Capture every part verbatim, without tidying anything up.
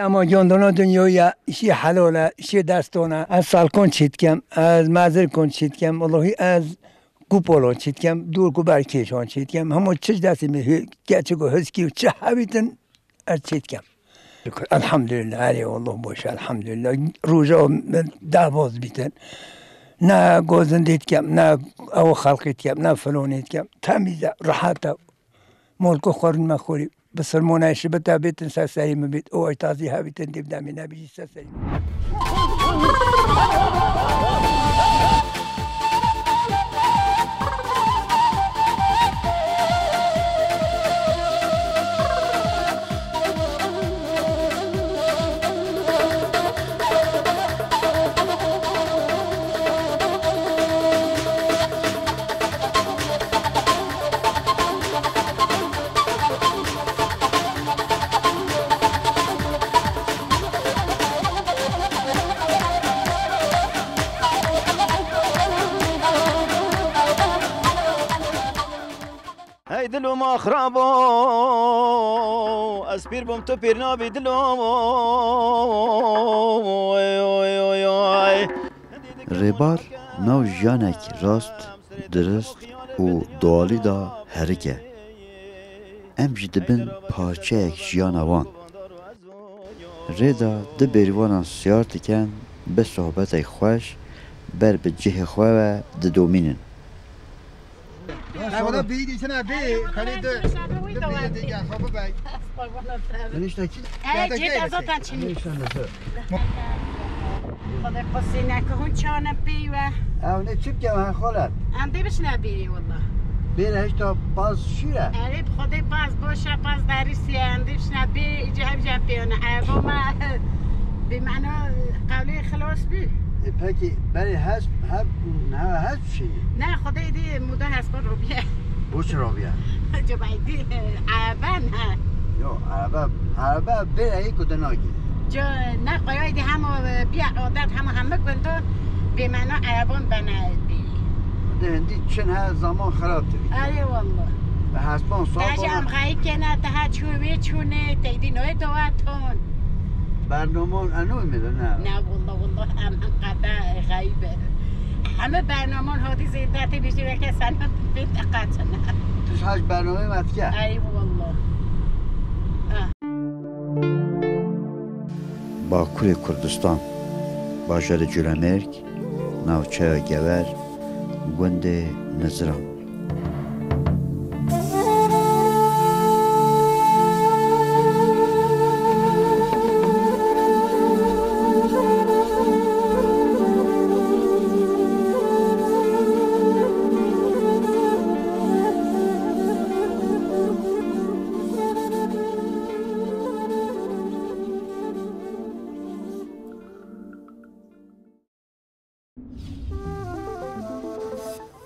Ama giyandana dinya ya, işê helal e, işê destan e. Ez salkon çî dikem, ez mezirkon çî dikem, wellahî ez kupolon çî dikem, dûr ku berkêşan çî dikem. Hemû çi destê min hê-, keçik û hiskî û çi hewîtin, ez çî dikem. Elhamdülillah, erê, Allah boş, elhamdülillah. Roja min dehbaz bîtin. Ne gozindê dikem, ne ew xelqê dikem, ne filonê dikem. Temîz e, rehet e. Molko xwarin me xorî. Bisilmona şibita bêtin ser serî min bît. O ay tazî hebîtin dîv demê nebî jî ser serî min. Hey dilo ma xirabo, ez pîr bûm, tu pîr nabî dilo. Oy, oy, oy, oy. Rêbar nav jiyanek rast, dirist û doğalî de herik e. Em jî dibin parçeyek jiyana wan. Rê de du bêrîvanan siyar dikin, bi sohbetek xweş ber bi cihê xwe ve didomînin. Ew da bî dîsine bî, kalî de, de bî de ya xwe bibey. Min işte ki. Ey, cê de zaten çinî. Xwedê qisî neke hûn çane pêy we. Ew ne çi bike we xalat? Em dê bişine bîrî wela. Bêre hişta paz şîre. Erê bi Xwedê paz boşe, paz derisiye, em dê bişine bî, îca ev jî pêyone. Ev me bi mena qewlê xilas bû. E, peki, berê hez, her, ne hez çi? Ne, Xwedê dî muda hez xwe robiye. Bo çi robiye? Cebay dî, erebe ne. Yo, erebe, erebe bêre ê ku de nagî. Ca ne, qayayê dî hema, e, biya adet, hema heme gundan bê mena ereban bene bî. Di hindî çin he, zaman xirab dibî. Erê wallah. Bi hespan sağ. Te jî em xeyî kene, te he çû wê çûnê, teydî noyê dawa ton. Bernaman eno mi de ne? Ne, wallah, wallah, em, em qede xeyî be. Heme bernaman hadî zêde tê bîjî weke sene bê te qaçine. Tu ji hej bernameyê me dike? Erê wallah. Ha. Bakurê Kurdistan, bajarê Colemêrg, navçeya Gever, gundê Niziran.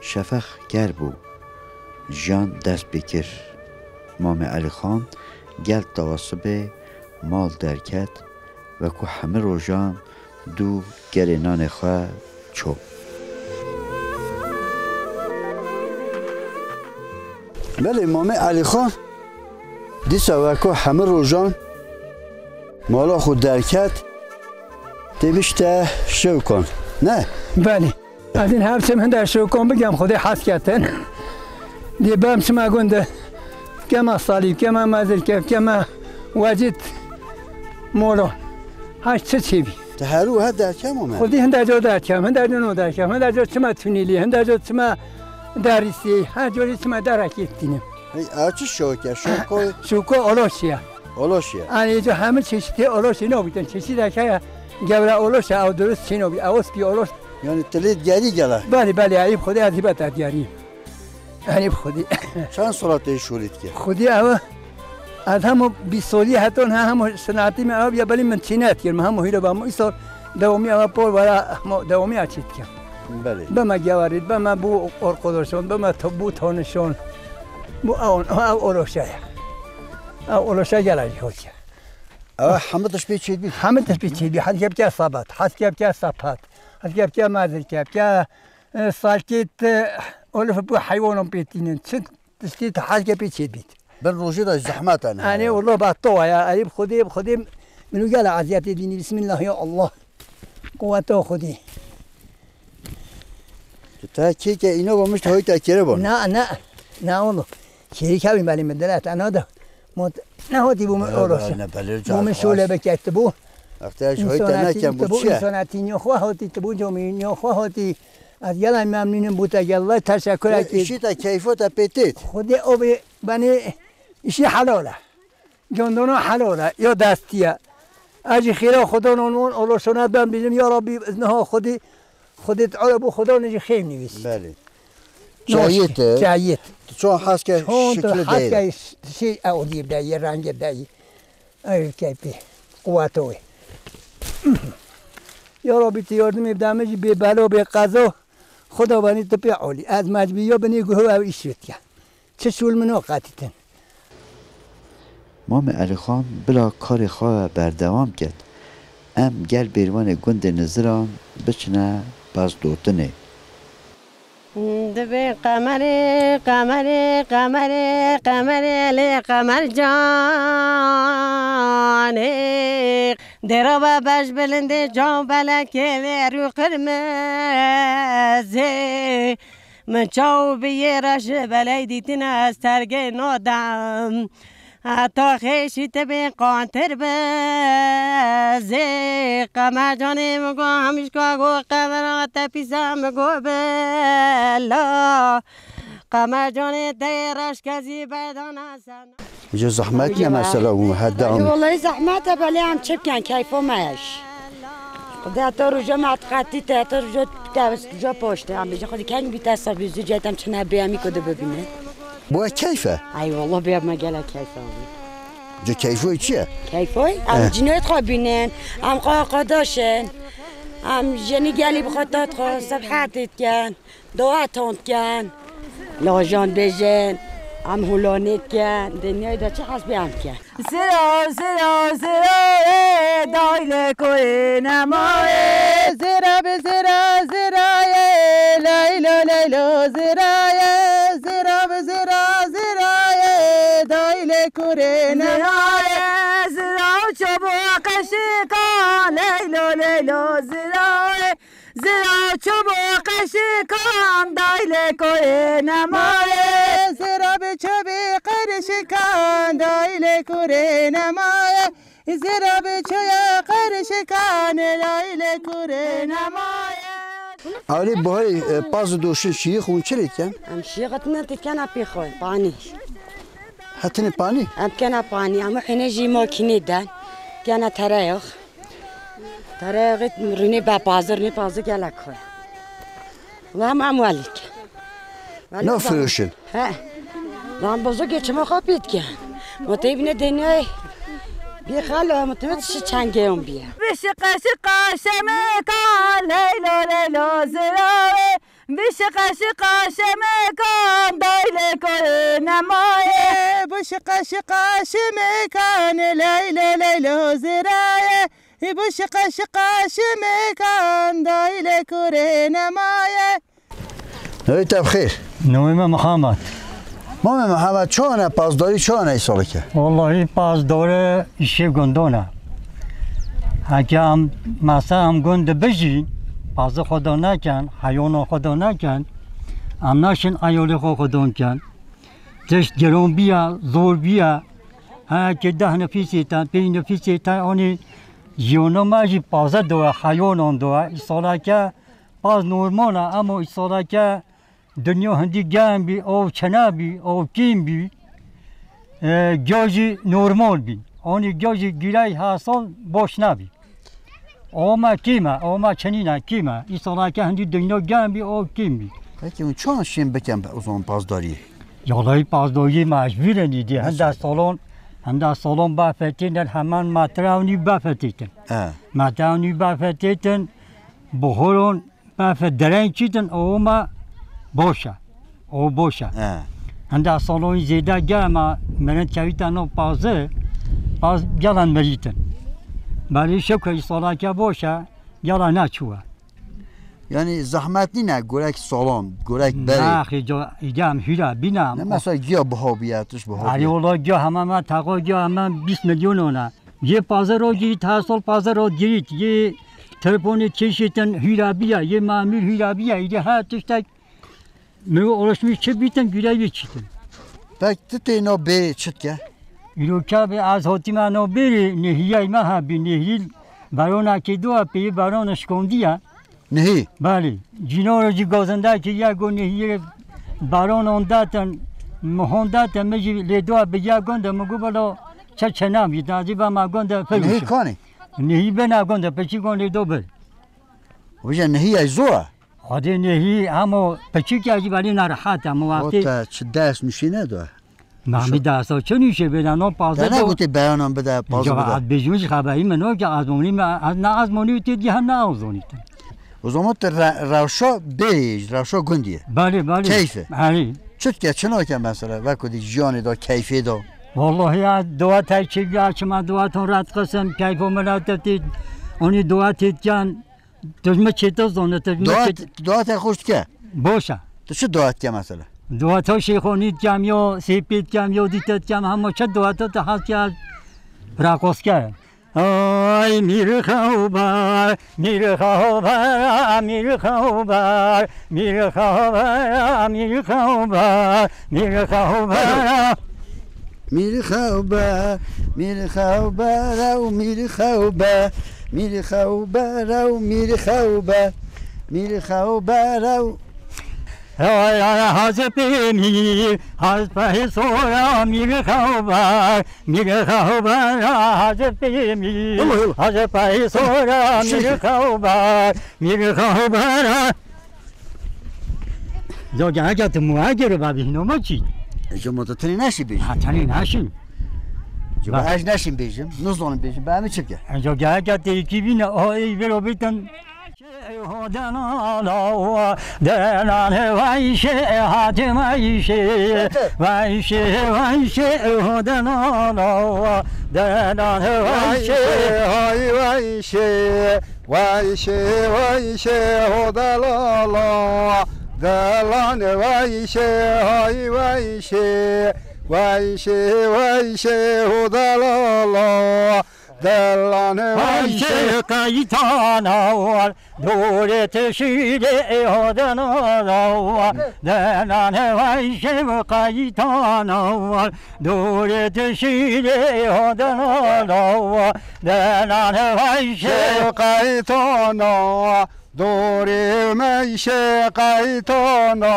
Şefeq ger bû, jiyan dest pê kir. Mamê Elîxan gel tawa sibê mal derket, wekû hemî rojan dû gerê nanê xwe ço. Belê, Mamê Elîxan dîsa wekû hemî rojan mala xwe derket, tê bişte şewkan. Ne? Belê. Ez ên her çim hinde şewkan bigem, Xwedê hez ketin. Dê bem çima gund e. Kema Salî, kema Mezirkev, kema Wecîd Molo. Her çi çêbî. Te herû he derkem ome? Xwedî hinde car derkem, hinde car no derkem, hinde car çima Tunîlî, hinde car çima Derîsî, her carî çima derekî tînim. Hey, ew çi şewk e? Şewko? Şewko oloşî ye. Oloşî ye. Yanî ca hemî çeşitê oloşî nabîtin. Çeşîdek heye, gewre oloş e, ew dirust çê nabî, ew spî oloş. Yanî tilê digerî gele? Belê, belê, eyîb Xwedê ez hîbet ez digerî. Erê bi Xwedî. Çend sala tê şolî dike? Xwedî ew, ez hemû bîst solî heton he, hemû sinetî me ew ya, belê min çî nedikir, min hemû hîro bam. Îsal dewamî ew por wera, hemû dewamî ya çî dikim. Belê. Bime gewerî, bime bû orkodoşon, bime to-, bû tonişon. Bû ew, ew oloşe ye. Ew oloşe gelek hoş ye. Ew hemû tişt pê çêdibî? Hemû tişt pê çêdibî. Hez kepke sabat, hez kepke sapat, hez kepke mezirke, kepke E, salkêt, e, olif bû heywanan pê tînin. Çi tiştê tu hezke pê çêdibît? Bin rojê de zehmet e ne. Enê wilo ba towa ya. Erê bi Xwedê, bi Xwedê Min û gela eziyetê dînî, Bismillah ya Allah. Quweta Xwedî. Tu te kêke îna bamiş te hoyta kere ban. Na, na. Na oğlum. Kêrî kevî melî min dile te nada. Mot ne hotî bû min oroşa. Ne belê. Bû min şole bekette bû. Exte ji hoyta nekem bû çi ye? Însanetî nyo xwe hotî, tu bû comî nyo xwe hotî. Ez gelek memnûnim bû te, gelek teşekkür eki. Îşî te keyfo te pê têt. Xwedê o bê benê îşî helal e. Gondona helal e, ya destiye. Ez jî xêra Xudan onwan oloşona ben bizim ya Rabbi, niha Xwedî, Xwedî Teala bu Xudan jî xêr nivîs. Belê. Çayê te. Çayê te. Tu çon hes ke şikli değil. Çon tu hes ke şey ew dî de ye, rengê de ye. Ev keyfî. Quweta wê. Ya Rabbi, tu yardımê bide min jî bê bela, bê qeza. Xuda benî tu pê olî. Ez mecbî ya binê guh ev îş vetiye. Çi şûl min o qetîtin. Mamê Elîxan bila karê xwe berdewam ket. Em gel bêrvanê gundê Niziran biçine pezdotinê. Dibê qemerê, qemerê, qemerê, qemerê lê qemercanê. Dêra be beş bilindê can belekê lê rû qirmezê. Min çaw bi yê re ji belê dîtine ez tergê nodem. Heta xêşî te bê qantir be zê. Qemer canê min go hemîşka go qemera te pîse min go bela. Qemer canê te yê reşkezî berdana sen. Ji zehmet ne mesela bû heda. Wallahî zehmet e, belê em çi bikin, keyfa me ye. Xwedê heta roja me qetî te, heta roja te, roja poşte. Em bêjin Xwedê keng bî te sabî zû cayê te em çine bê em î ku dibibîne. Bu keyf e? Ay wallah bê me gelek keyf e. Ji keyfoyê çi ye? Keyfoyê? Em cinê xwe bînin, em xwe xwe daşin. Em jenî gelî bi xwe tat xwe, sebhetê dikin. Dua tond ken, lajan bêjin, em hulanê ken, dinyayê de çi hesbê em ken. Zira, zira, zira, ê, daylê koyê nemaye. Zira bi zira, zira ye, leylo, leylo, zira ye. Zira bi zira, zira ye, daylê kurê nemaye. Zira, zira, çobo qeşika, leylo, leylo, zira ye. Zira çubuq eşikan daylê koyê nemaye. Zira bi çubuq eşikan daylê kurê nemaye. Zira bi çubuq eşikan daylê kurê nemaye. Ewlî buharî, e, paz û doşin şiyîx hûn çi lê dikin? Em şiyîx hatine dikin apî xwe, panî. Hatine panî? Em kena panî, em hene jî makînê den. Kena tereyax. Tereyaxê rûnê be pazir, rûnê pazir gelek xwe. Lam em welik. Welik. Nafiroşin? He. Lam bozokê çima xapît ke. Motê bine deney. Bir xalo, motê şi çengê on biye. Bişiqa şiqa şemeka, leylo leylo zirawe. Bişiqa şiqa şemekan daylê koyê nemaye. Bişiqa şiqa şemekan leylo leylo ziraye. Bişiqa şiqa şemekan daylê kurê nemaye. Navê te bi xêr? Navê me Mihemed. Mamê Mihemed, çawa ne pazdarî, çawa ne îsaleke? Wallahî pazdarî îşê gundan e. Heke em, mesela em gund dibijîn, pazê xwe da nekin, heywana xwe da nekin, em naşin eyalê xwe xwedan kin. Tişt giran biya, zor biya, heke deh nefîsê te, pênc nefîsê te, anî jiyana me jî pazê da ye, heywanan da ye, îsaleke paz normal e, ema îsaleke Dinya hindî germ bî, av çene bî, av kêm bî, e, giya jî normal bî. Anî giya jî girey her sal baş nebî. Ava me kêm e, ava me çinîne, kêm e. Îsaleke hindî dinya germ bî, av kêm bî. Peki hûn çawan şên bikin o zaman pazdariyê? Yalahî pazdariyê mecbûr in îdî. Hinde salon, hinde salon befetînin hemen metre ewnî befetîtin. He. Metre ewnî befetîtin, buxuron Befe dereng çîtin, o ma boş e. O boş e. He. Henda salon zêde germ e, merind kevîte no pazê, paz gelen merîtin. Belê şewke salake boş e, gela neçû e. Yani zahmet nîne, gorek salon, gorek berê. Naxê, ca îdam hîra bîna. Ne mesela giya biha biya, tiş biha biya. Erê wala giya hema me taqa giya hemen bîst milyon ona. Yê pazar o girît, her sal pazar o girît. Yê telefonê kêşêtin hîrabiya, yê mamûr hîrabiya, îdî her tiştek mi ulaşmış çi bîtin, gureyê çîtin. Pek tu tê no bê çi dike? Îro çavê ez hatîme no bêrê nehiyay me hebî, nehî baronakê dua pê, baron şikondiya. Nehî? Belê. Cînoro jî gazindakê ya go nehiyê baron ondatin, mi hondatin, mi jî lê dua bi ya gonde, mi go belo çe çenam jî, dazî ba ma gonde Nehî felûşe. Kanî? Nehî bena gonde, peçî gonde do bir. Hoca nehî ay zor a. Xwedê nehî hemo piçik ya jî belê nerehet e, hemo O wextê te çi ders nuşîne do? Mahmî dersa çi nuşê bêda, no Te pazar do. Negotê beyanan bide, pazar Ca bide. Ez bêjim jî xeberî min o ki azmonî me, ez ne azmonî tê diye hem ne azmonî te. O zaman te re-, rewşa bêj, rewşa gundî ye. Belê, belê. Keyf e. Herî. Çi dike, çi nake mesela, wekû di jiyanê de, keyfê de? Vallahi ya dua te çi ya çima dua ton rat qism, keyfo miletê tê, onî dua tê diyan. Tu ji min çêtir zane, tu ji min Dua, çêtir dua te xweş dike? Boş e. Tu çi dua dike mesela? Dua to şêxonî dikem, yo sêpê dikem, yo dîte dikem, hema çi dua to te hez ya raqoske. Ay mîr xewber, mîr xewber, mîr xewber, mîr xewber, mîr xewber, mîr xewber. Mîr xewber, mîr xewber ew, mîr xewber, mîr xewber ew, mîr xewber, mîr xewber ew. Ay, ay, hacı pemîr, hacı pehî sora mîr xewber, mîr xewber, hacı pemîr, Yallah, yallah. Hacı pehî sora mîr xewber, mîr xewber. Zo geheke tu muha gero ba bihno ma çî? Ji ma tu tenê neşî bêjî. Ha, tenê neşî. Ji ba ez neşîm bêjim, nizanim bêjim, ba em çi bike? Zo geheke te yekî bîne, o ey vero bitin. Ho delala, delan vayşe, hatim ayşe, vayşe, vayşe, ho delala, delan vayşe. Vayşe, hay vayşe. Vayşe, vayşe, ho delala, delan vayşe, hay vayşe, vayşe, vayşe, ho delala, delan vayşe. Vayşe qaytana, dorê te şîrê, ho delala, delan vayşe qaytana, dorê te şîrê, ho delala, delan vayşe. Şev qaytana, dorê meyşe qaytana,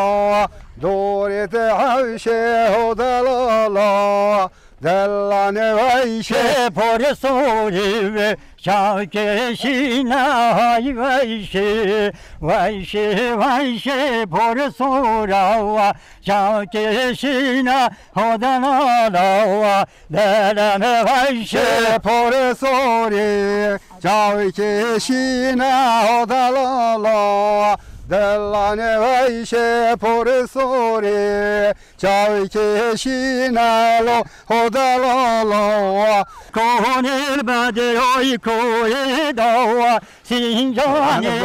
dorê te hewşe ho delala, delan vayşe. Şe por sorî ve çavkê şîna hay vayşe, vayşe, vayşe por sora wa, çavkê şîna ho delala wa, delan vayşe. Şe por sorî, çavkê şîna ho delala, delan vayşe por sorî, çavkê şîna lo ho delala. Konê bedroy koyê dawa, Sincanê,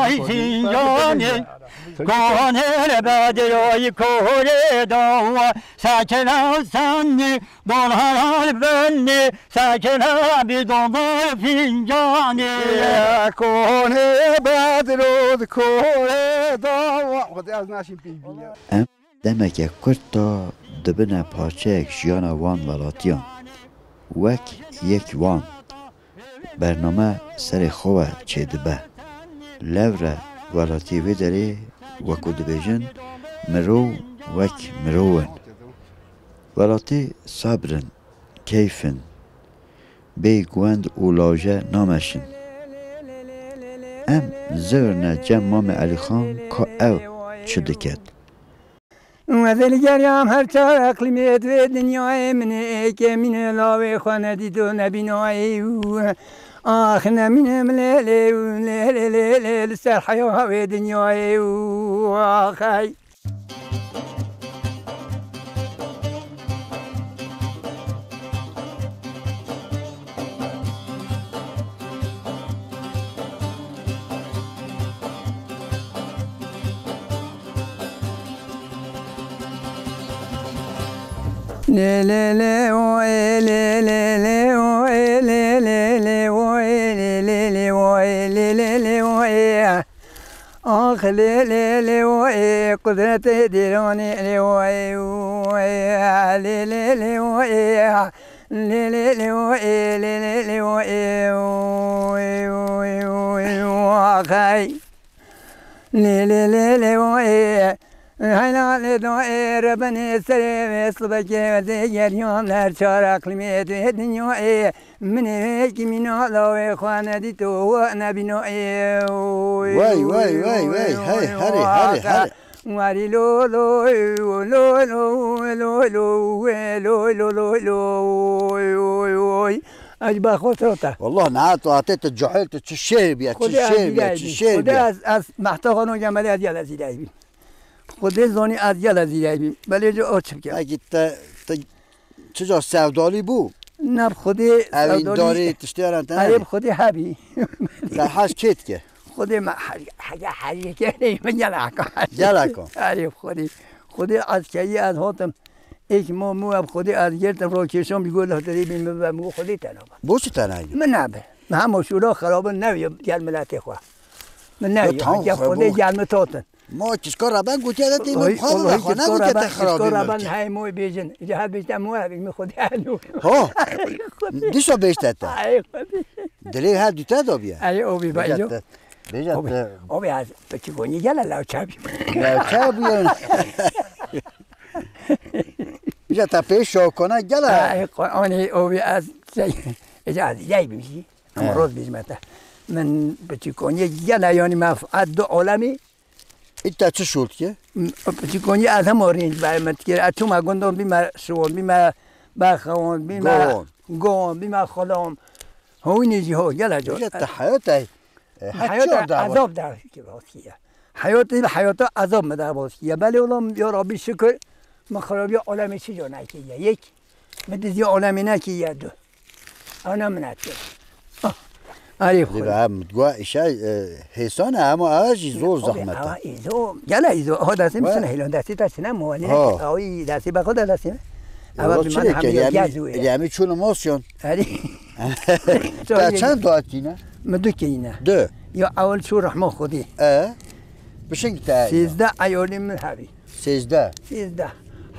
ay Sincanê. Konê bedroy koyê dawa, sakina senni, Don halal benni, sakina bi don fincanê. Konê bedroy koyê dawa. Xwedê ez naşîm pêvî ya. Em demeke kurt de dibine parçeyek jiyana wan welatiyan. Wek yek wan bername serê xwe ve çêdibe. Lewre welatiyê vê derê, wekû dibêjin, mirov wek mirov in. Welatî sabr in, keyf in, bê guhend û laje nameşin. Em zivirne cem Mamê Elîxan ka ew çi diket. Ez ê li geriyam her çar eqlîmê di vê dinyayê min ê êkê mîne lawê xwe nedîto nebînayê û ax nemîne min lê lê û lê lê lê lê li ser heya wê dinyayê û ax hey. Lê lê lê o ê, lê lê lê o ê, lê. Ax lê lê lê o ê, qudretê dêranê lê o ê, o ê, lê lê lê o ê, lê lê lê o ê, lê lê lê o ê, o ê, o ê, o ê, o ê, ax ey. Lê lê lê lê o ê, heyla lê do ê, rebenê serê wê sibekê wezê geriyan her çar eqlimê dê dinya ê. Min ê wê kimîna lawê xwe nedîto, we nebîno ê. Wey, wey, wey, wey, hey, herê, herê, herê. Werî lo, lo, lo, lo, lo, lo, lo, lo, lo, lo, lo, lo, lo, lo, lo. Ez ji ber xwe rota. Wallah niha tu hatê tu cahil, tu çi şêr bîya, çi şêr bîya, çi şêr bîya. Xwedê ez, ez mehta xwe no gemelê ez gel ez zîrey bîm. Xwedê zanî ez gel ez zîrey bîm. Belê ji o çi bikim? Belkî te, te çi ca sevdalî bû? Ne bi Xwedê sevdalî. Evîndarî tiştê ran te. Erê bi Xwedê hebî. Te hez kê dike? Xwedê me hej-, hege hejê kerê min geleka. Geleka. Erê bi Xwedê. Xwedê ez keyî ez hatim. Êk ma mû ev Xwedê ez girtim, rokêşan bî got, "Lehterê bî min ve min Xwedê tena be." Bo çi tena ye? Min nebe. Min hema şûra xerabin newiye gel miletê xwe. Min newiye. Gel Xwedê gel min totin. Ma kiska reben gotiye de tê min xwe ve xwe ne gotiye te xerabin. Kiska reben hey moy bêjin. Ji her bêjte moy ev min Xwedê elo. Ha. Dişo bêjte te. Ay Xwedê. Dilê her dû te da biye. Ay o bî ba. Bêje te. Bêje te. O bî ez peki gonî gel la çabi. La çabi. Îja te pê şokona gela. Ay, Qur'anê o bî ez şey, îja ez yay bim jî. Ama roz bîjme te. Min piçîkoniyê gela, yanî me f-, ez du olemî. Îta çi şûl dike? M-, piçîkoniyê ez hema rênc berê min dikir. Ez çûme gundan bîme şiwan, bîme berxewan, bîme gowan, bîme xulam. Hewînê jî ho, gela car. Îja te heyat ey. E, heyata ezab da ki baskiye. Heyatê, heyata ezab me da baskiye. Belê olam ya Rabbi şükür, min xirabiya alemê çi ca nekiye. Yek, min diziya alemê nekiye du. Ana min etiye. Ah. Arif Xwedê. Em gua işe, e, hêsan e, ama ev jî zor zahmet e. Ama îzo, gela îzo, ha destê min çine hêlan, destê te çine muwalî ne, awî destê be xwe de destê min. Ama çi lê ke, yemî çûn emosyon. Erê. Te çend doatîne? Mi du keyîne. Du. Ya ewil çû rehma Xwedê. E? Bişing te. Sêzdeh eyalê min hebî. Sêzdeh. Sêzdeh.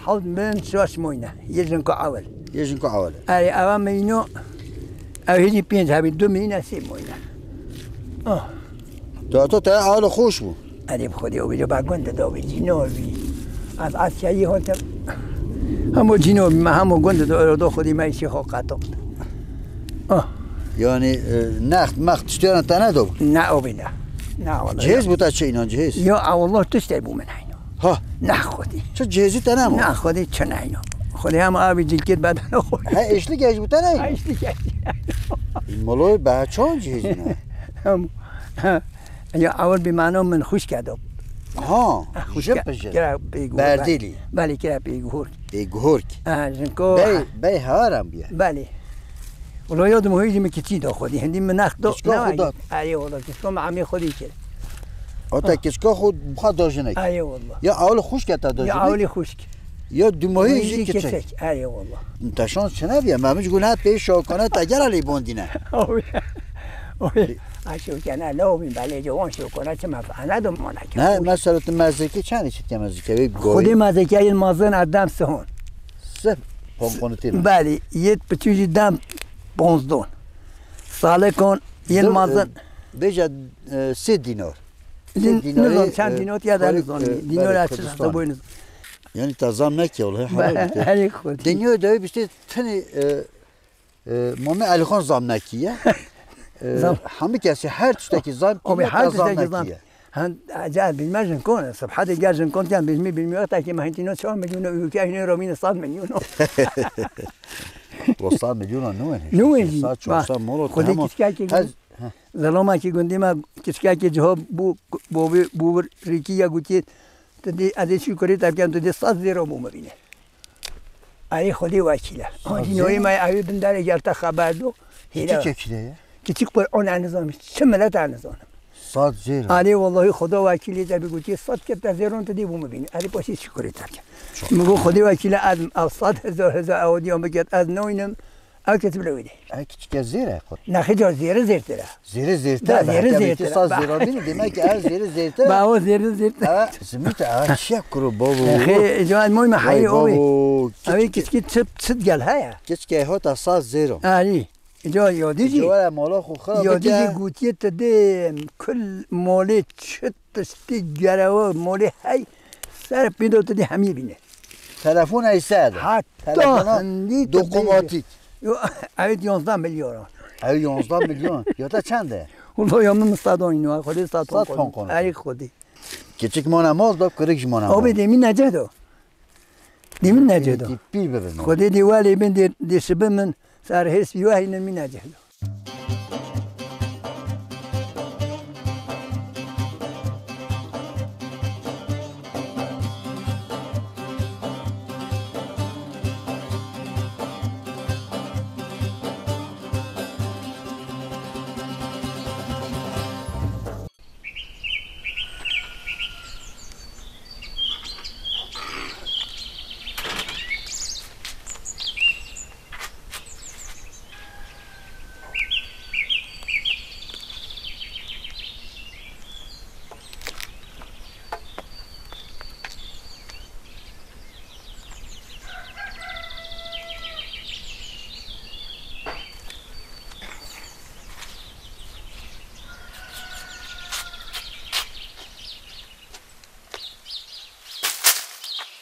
Hewt min şaş moyne. Yê jinko ewil. Yê jinko ewil. Erê, ewa meyno. Ew hêdî pênc hebî, du meyne, sê moyne. Ah. Dato te ewil xweş bû. Erê bi Xwedê o bî, ba gund da bî, cînor bî. Ez asyayî hotim. Hemo cînor bî, me hemo gund da, ero do Xwedê me îşê xwe qetand. Ah. Yani, e, next, mext, tiştêran te ne do? Ne, o bî ne. Ne, wala. Cihêz bû te çi înan, cihêz? Ya, e, wallah tiştê bû min heyno. Ha. Ne Xwedê. Çi cihêzî te ne ma? Ne Xwedê çi neyno. Xwedê hem abî cilkêt bedeno Xwedê. He, eşlik eş bû te ne? Eşlik eş. Moloy be çon cihêzî ne? Hem, ha. Ya ewil bi mano min xwişke do. Ha, xwişke pije. Kira pêguhor. Berdêlî. Belê kira pêguhor. Pêguhork. Ha, jinko. Bey, bey haram biye. Belê. Wala ya dimohî jî min kiçî da Xwedî. Hindî min nex do. Kiçka xwe da. Erê wala kiçka min emê Xwedî kir. Ota kiçka xwe bixwe da jinek. Erê wala. Ya ewil xwişke te da jinek. Ya ewilî xwişk. Ya dimohî jî kiçek. Erê wala. Te şans çi nebiye? Me min ji guna pê şokana te gera lê bondîne. Oy. Oy. Ay şokana ne obî belê cewan şokana çi me ana do mana ki. Ne, mesela tu mezrikî çend çi ke mezrikî? Xwedî mezrikî yil mazin adam sihon. Sih, pon-, ponitî mi? Belê, yê piçû jî dem ponzdon. Salekon, yên mazin. Bêje, e, sê dînar. Sê dînarî, nizam çend dînar ya da nizam. Dînar ya çi da boy nizam. Yani te zam nekî wala, herhalde. Herê Xwedî. Dinya de biştê tenê, e, e, Mame Elîxan zam nekî ye. E, zam. Hemî kesî her tiştekî zam kî ye, her tiştekî zam. Hend, acayip bilmez jinkon, sibhadê gel jinkon tiyan bilmi bilmi wexta ki mehentino çar milyon û ülke hine romine sed milyon. Lo sed milyon ne wen? Ne wen? Sed çar sed molo. Xwedê kiçkakî zeloma ki gundî me kiçkakî ciho bu bu bu rîkî ya gutî, tu dî ez ê çi kurê te bikem, tu dî sed zêro bû me bîne. Ay Xwedê wekîl e. Hacî Noyî me ew bin derê gel te xeber do. Hêla. Kiçik çekî ye? Kiçik Qur'an ez nizanim. Çi milet ez nizanim. Sed zêr. Alê wellahî Xweda wekîlê te bi gotî sed ke te zêron tu dê bû min bînî. Erê paşê çi kurê te ke. Min got Xwedê wekîl e, ez, ez sed hezar hezar ew diyan biket ez naynim. Ew kes bila wê de. Ev kiçike zêr e xwe. Nexê ca zêre zêrtir e. Zêre zêrtir Da e, zêre heke zêrtir e. Saz Ba- zêra bînî, demek ki ev zêre zêrtir e. Ba o zêre zêrtir e. Ev zimît e, ev çiye kuro babo. Nexê, ca ez moyme Vay heyê o bê. babo. Ew Kiçike, kiçike çit, çit gel heye. Kiçike hota saz zêro. Arî. Ca yadî jî. Cewara mala xwe xira Yadî jî bike. Gotiye te dê kul malê çi tiştî gerewe malê hey ser pêda te dê hemî bîne. Telefon ey ser. Heta Telefona hindî te dokomatik. Yo, evet yanzdeh milyon. Ew yanzdeh milyon. Ya te çend e? Wala ya min sed on ino, xwedê sed Sed on on. Erê xwedê. Keçik mane maz da, kirik jî mane maz. Abi demî nece do. Demî nece do. Pî birin. Xwedê dê welê bin dê, dê şibi min ser hêrs bî wehî nemî nece do.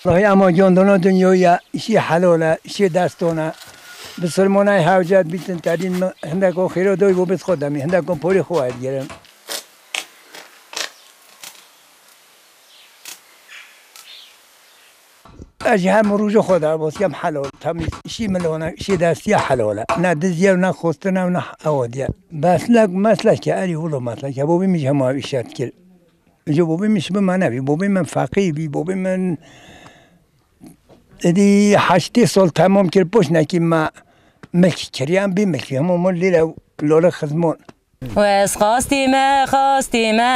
Wellahî ema giyandana dinya ye, îşê helal e, îşê destan e. Bi silmanayê hewce dibîtin tedîn min hindek o xêra doy bo bêt xwe demî, hindek o polê xwe werdigerin. Ez ji hemû roja xwe derbas kem helal. Temîz, îşî milane, îşî destiye helal e. Ne diziye, ne xwestine, ne ewadiye. Meslek, meslek e, erî wilo meslek e. Bobî min ji hema îşe dikir. Ji bobî min ji bi me nebî. Bobî min feqîr bî, bobî min êdî heştê sal temam kir, poşnekî me milk kiriyan bî milk. Hemû min lîre lole xizmon. Wez xastî me, xastî me,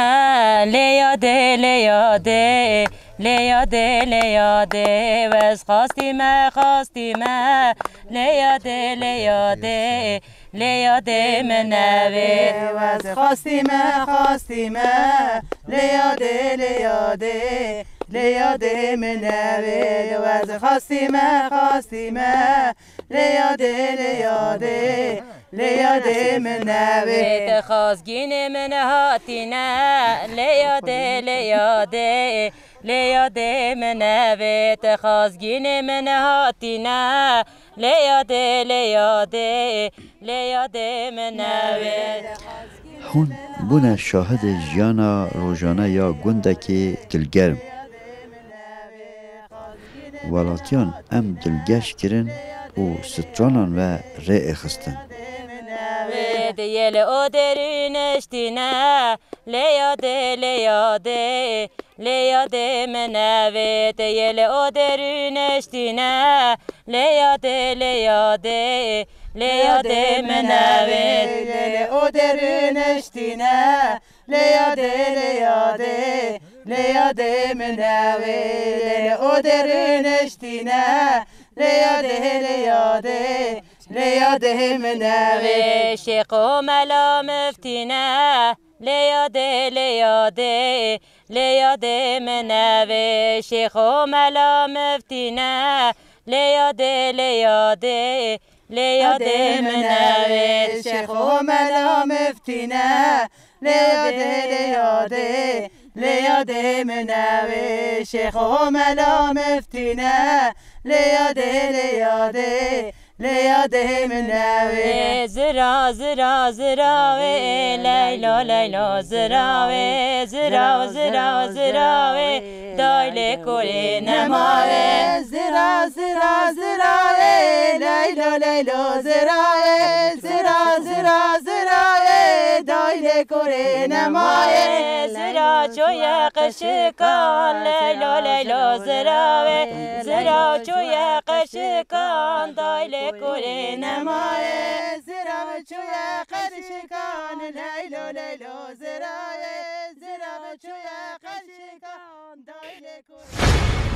lê yadê, lê yadê, lê yadê, lê yadê. Wez xastî me, xastî me, lê yadê, lê yadê, lê yadê min nevê. Wez xastî me, xastî me, lê yadê, lê yadê, lê yadê min nevê. Wez xastî me, xastî me, lê yadê, lê yadê, lê yadê min nevê. Te xazgînê min hatîne, lê yadê, lê yadê, lê yadê min nevê. Te xazgînê min hatîne, lê yadê, lê yadê, lê yadê min nevê. Hûn bûne şahidê jiyana rojane ya gundekê dilgerm. Welatiyan em dilgeş kirin û stranan ve rê êxistin. Di yê li o derî niştîne, lê yadê, lê yadê, lê yadê min nevê. Di yê li o derî niştîne, lê yadê, lê yadê, lê yadê min nevê. Di yê li o derî niştîne, lê yadê, lê yadê, lê yadê min nevê. Lê o derî niştîne, lê yadê, lê yadê, lê yadê min nevê. Şêx û mela miftîne, lê yadê, lê yadê, lê yadê min nevê. Şêx û mela miftîne, lê yadê, lê yadê, lê yadê min nevê. Şêx û mela miftîne, lê yadê, lê yadê, lê yadê min nevê. Şêx û mela miftîne, lê yadê, lê yadê, lê yadê min nevê. Zira, zira, zira wê, leylo, leylo, zira wê. Zira, zira, zira wê, daylê kurê nema wê. Zira, zira, zira wê, leylo, leylo, zira wê. Zira, zira, zira wê, daylê kurê nema wê. Zira çûye qeşikan, leylo, leylo, zira wê. Zira çûye qeşikan, daylê kurê nema wê. Zira çûye qeşikan, leylo, leylo, zira wê. Zira çûye qeşikan, daylê kurê.